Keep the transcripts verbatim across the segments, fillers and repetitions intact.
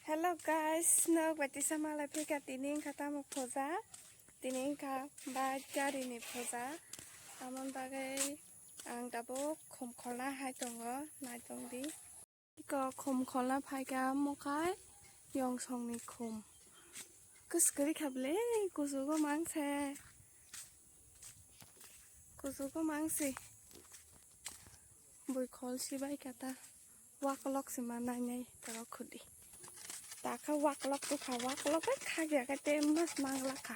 Hello guys, nok bai tisa malai phika tini wngkha tamo puja, tini wngkha bike gari ni puja, tamoni bagwi ang tabuk khum kholna hai tongo, nai tongdi. Iko khum kholna phaikha mokhai yongsong ni khum. Kwskwrwi kha bwle, kuchugo mangse. Kuchugo mangse. Bui khol si bai kha ta. Wakolok si ma nai nai toro khudi. Ta kha wakolok tu kha, wakolok bai kha ya kha te mas mangla kha.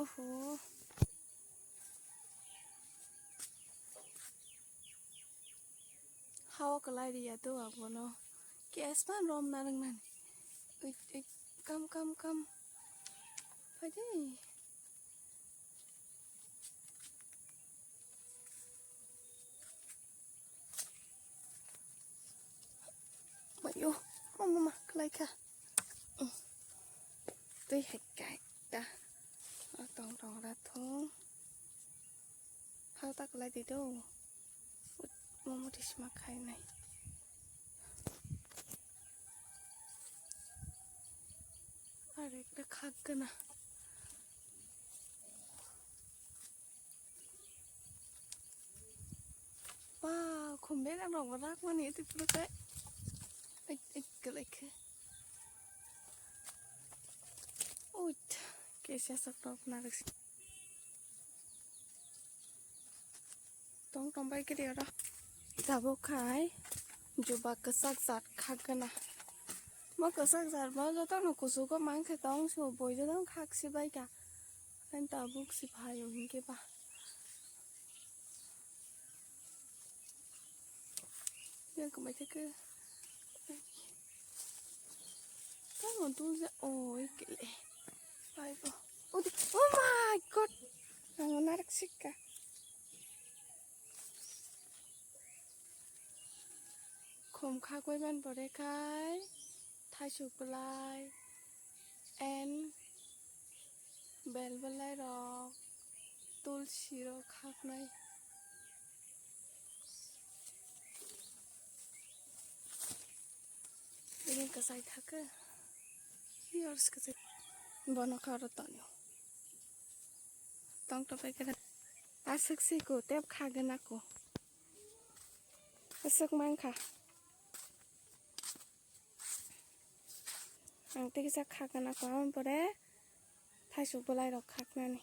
Oho. Hawa kwlai riya to abono. Kes ma rom na rwngnani. Ui, ui, kam, kam, kam. Phaidi. Mayo, mama, ma, kwlai kha. Twi hai kai ta. Tong tong ra thung. Hal ta kwlai di do. Momo tisma khai nai. Are ekta khak gana. Wow, khum bera rok rak mani ete pura kai. Ek, ek, ek. Uit, kesa sok rok narik. Tong tong bai kiri oro. Tabuk khai juba kwchak jat khak gana. Mo kwchak jat bo joto no kuchugo mang khe tong su boi joto khak si bai ka. Ani tabuk si phaio hinkhe ba. Yang kemai ke. Tamo dul ja, oi kele. Bai bo. Oh, di, oh my God. Ang narak sikka. Khum khagwi man pore khai thaisuk bwlai and bel bwlai rok, tulsi rok khaknai. Ini kwchai thakhe. Yours kwchai. Bono kha oro tonio. Tong to paikhe. Aswk siko tep khagena ko. Aswk mankha. Ang tei kisa khagena ko, aboni pore thaisuk bwlai rok khaknani.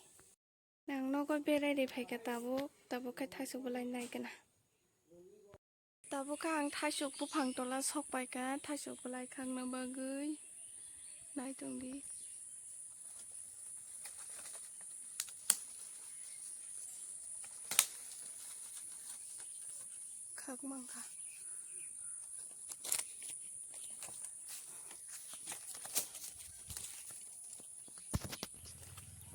Ang nogo berai ri phaikha tabuk, tabuk khe thaisuk bwlai nai gana. Tabuk khe ang thaisuk buphang tola sok paikha, thaisuk bwlai khakna bagwi. Nai tongdi. Khak mankha.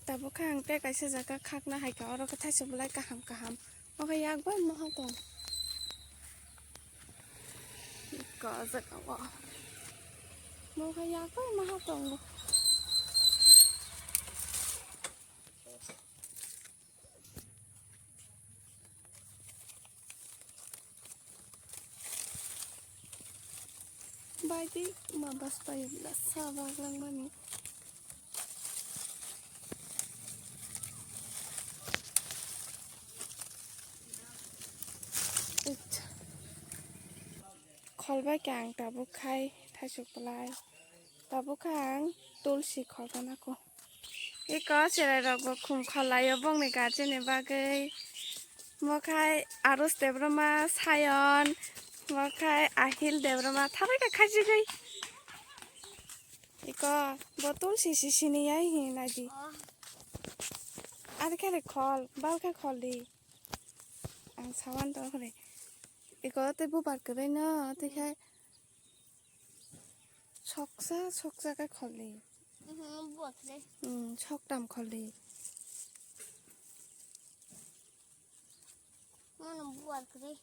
Tabuk khe ang tei kaisa jaga khakna hai kha, oro khe thaisuk bwlai kaham kaham. Omo khe yak bai maha tong. Ka jaga o. Omo khe yak bai maha tongo. Bai tei ma bas pai lasa bak langmani. Khol bai khe ang tabuk khai thaisuk bwlai. Tabuk khe ang tulsi khol gana ko. Iko cherai rok bo khum khol laio bongni guardian ni bagwi. Mo khai Arush Debbarma, Sayon, mo khai Ahil Debbarma, thabai kha khaijigwi. Iko bo tulsi si sini yai hi naidi. Ar khe re khol, bal khe khol di. Ang sawan to khe re. Iko tei bubar kwrwi no, tei khai soksa, soksa khe khol di. Mhm, bubar kwrwi. Hmm, soktam khol di. Mano bubar kwrwi.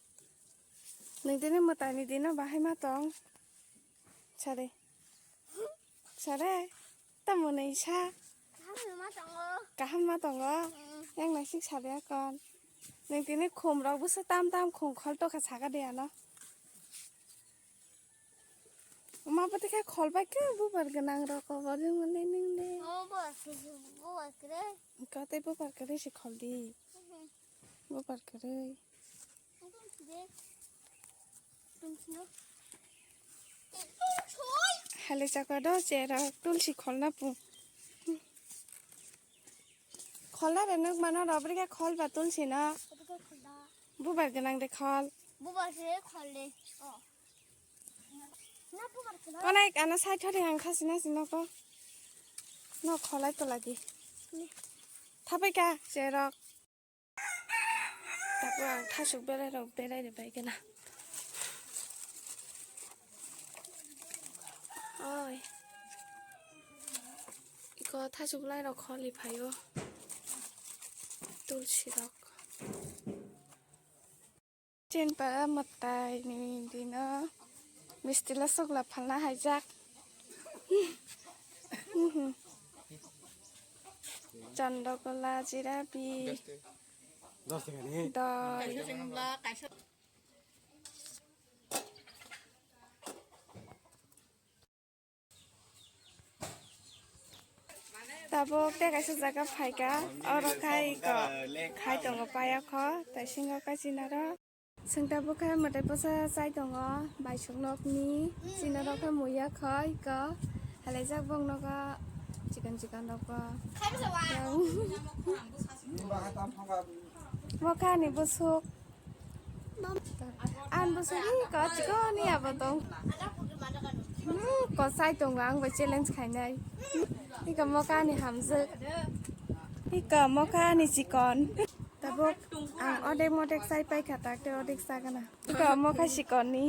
Nung tini mwtai ni dino bahai ma tong. Sari. Sare. Tamo ni sa. Kaham ma tongo. Kaham ma tongo. Mm. Yang naisik sari akon. Nang tini khum rok busa tam tam khum khol tokha saka de ano. Ma pati khe khol bai khe bubar gwnang rok kobor jwng mani nung de. Oh, bubar khe, bubar khe. Ka tei bubar kwrwi se khol di. Mhm. Bubar kwrwi. Tungsi de. Tungsi no. Hale chakwa do chera tulsi kholna pu. Kholna re nuk mano robri khe khol ba tulsi no. Bubar gwnang de khol. Bubar se khol de. Oh. Na bubar khe. Konai ana sai thori ang khasi na sino ko. No kholai to lagi. Ni. Thapai ka cherok. Tapo ang thasuk berai rok berai de bai gana. Oi. Iko thasuk lai rok kholi phaio. Tulsi rok. Chin para matai ni dino. Misti la sokla phalna haijak. Chandakola, jirabi. Doi. Tabuk tei kaisa jaga phaikha, oro khai ko khai tongo payok kho, tei singo kai chinaro. Chwng tabuk khe mwtai bwsa chai tongo, baisuk nokni chinaro khe muya kho iko, halaijak bong nogo chikon chikon rokbo. Mokha ni bwswk. Ang bwswk hi ko chikon ni abo tong. Hmm, ko sai tongo ang bai challenge khainai. Hi ko mokha ni hamjwk. Hi ko mokha ni chikon. Tabuk ang odek modek sai paikha tak tei odek sagana. Hi ko mokha chikon ni.